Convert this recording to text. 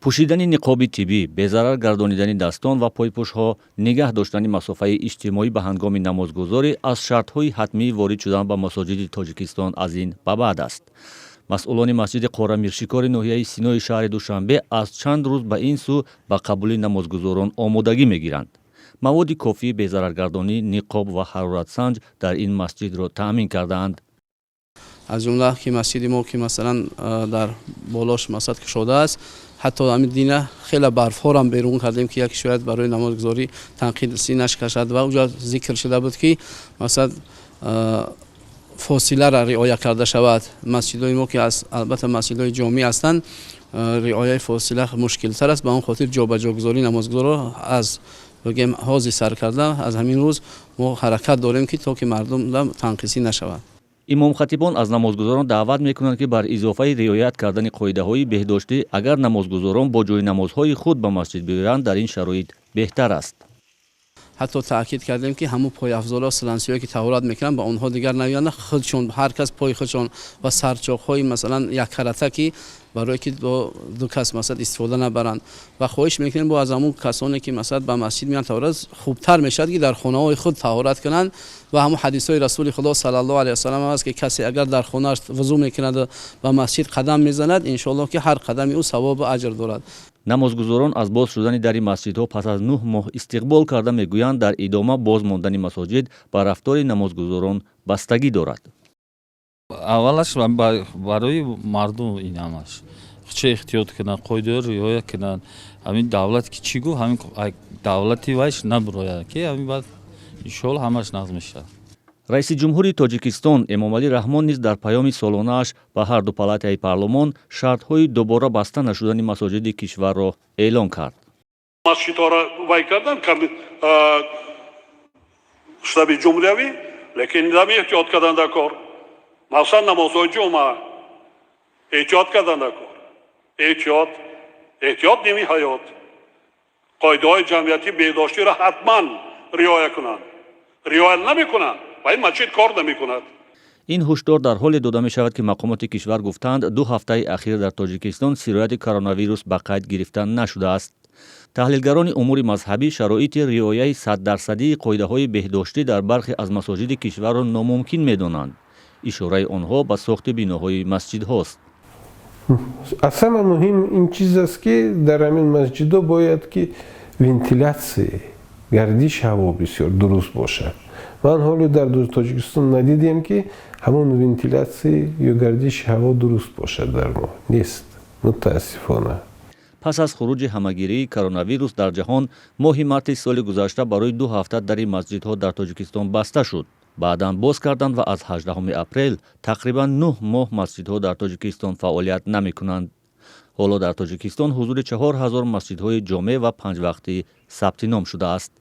Пӯшидани ниқоби тиббӣ, безарар гардонидани дастон ва пойпӯшҳо, нигаҳ доштани масофаи иҷтимоӣ ба ҳангоми намозгузорӣ аз шартҳои ҳатмии ворид шудан ба масоҷиди Тоҷикистон аз ин ба баъд аст. Масъулони масҷиди Қора Миршикори ноҳияи Синои шаҳри Душанбе аз чанд рӯз ба ин сӯ ба қабули намозгузорон омодагӣ мегиранд. Маводи кофии безараргардонӣ, ниқоб ва ҳароратсанҷ дар ин масҷидро таъмин кардаанд. Аз ҷумла ки масҷиди мо, ки масалан дар болош масад кушода аст, ҳатто ҳамин дина хеле барфҳорам берун кардем, ки яке шояд барои намозгузорӣ танқисӣ нашкашад. Ва уҷо зикр шуда буд, ки масалан фосиларо риоя карда шавад. Масҷидҳои мо, ки албатта масҷидҳои ҷомеъ ҳастанд, риояи фосила мушкилтар аст. Ба он хотир ҷобаҷогузории намозгузорро аз бигем ҳозир сар карда, аз ҳамин рӯз мо ҳаракат дорем, ки то ки мардум танқисӣ нашавад. Имомхатибон аз намозгузорон даъват мекунанд, ки бар изофаи риоят кардани қоидаҳои беҳдоштӣ, агар намозгузорон бо ҷойнамозҳои худ ба масҷид биёянд, дар ин шароит беҳтар аст. Ҳатто таъкид кардем, ки ҳамун пойафзоло, сланцҳое, ки таҳорат мекунанд, ба онҳо дигар наёянд, худшон ҳар кас пои худшон ва сарчоқҳои масалан яккарата, ки барое ки бо ду кас масалан истифода набаранд. Ва хоҳиш мекунем бо аз ҳамун касоне, ки масалан ба масҷид меянд таҳорат, хубтар мешавад, ки дар хонаҳои худ таҳорат кунанд. Ва ҳамун ҳадисҳои Расули Худо саллаллоҳу алайҳи васаллам аст, ки касе агар дар хонааш вузӯ мекунад, ба масҷид қадам мезанад, иншоаллоҳ, ки ҳар қадами ӯ савобу аҷр дорад. Намозгузорон аз боз шудани дари масҷидҳо пас аз 9 моҳ истиқбол карда, мегӯянд, дар идома боз мондани масоҷид ба рафтори намозгузорон бастагӣ дорад. Аввалаш барои мардум ин ҳамаш чӣ эҳтиёт кунанд, қоидаҳоро риоя кунанд. Ҳамин давлат ки чӣ гуфт, ҳамин давлати вайш набурояд, ки ҳамин баъд иншоалло ҳамаш нағз мешавад. Раиси ҷумҳури Тоҷикистон Эмомалӣ Раҳмон низ дар паёми солонааш ба ҳарду палатаи парлумон шартҳои дубора баста нашудани масоҷиди кишварро эълон кард. Масҷидҳоро вай кардан штаби ҷумҳуриявӣ, лекин дами эҳтиёт кардан дар кор, махсусан намозҳои ҷумъа эҳтиёт кардан дар кор. Эҳтиёт, эҳтиёт ними ҳаёт. Қоидаҳои ҷамъиятии беҳдоштиро ҳатман риоя кунанд. Риоя намекунанд, ва ин масҷид кор намекунад. Ин ҳушдор дар ҳоле дода мешавад, ки мақомоти кишвар гуфтаанд, 2 ҳафтаи ахир дар Тоҷикистон сирояти коронавирус ба қайд гирифта нашудааст. Таҳлилгарони умури мазҳабӣ шароити риояи саддарсадии қоидаҳои беҳдоштӣ дар бархе аз масоҷиди кишварро номумкин медонанд. Ишораи онҳо ба сохти биноҳои масҷидҳост. Аз ҳама муҳим ин чиз аст, ки дар ҳамин масҷидҳо бояд ки вентилятсия, гардиши ҳаво бисёр дуруст бошад. Ман ҳоло дар Тоҷикистон надидем, ки ҳамон вентилятсия ё гардиши ҳаво дуруст бошад. Дар мо нест, мутаассифона. Пас аз хуруҷи ҳамагирии коронавирус дар ҷаҳон, моҳи марти соли гузашта барои 2 ҳафта дари масҷидҳо дар Тоҷикистон баста шуд. Баъдан боз карданд ва аз 18 апрел тақрибан 9 моҳ масҷидҳо дар Тоҷикистон фаъолият намекунанд. Ҳоло дар Тоҷикистон ҳузури 4000 масҷидҳои ҷомеъ ва панҷвақтӣ сабти ном шудааст.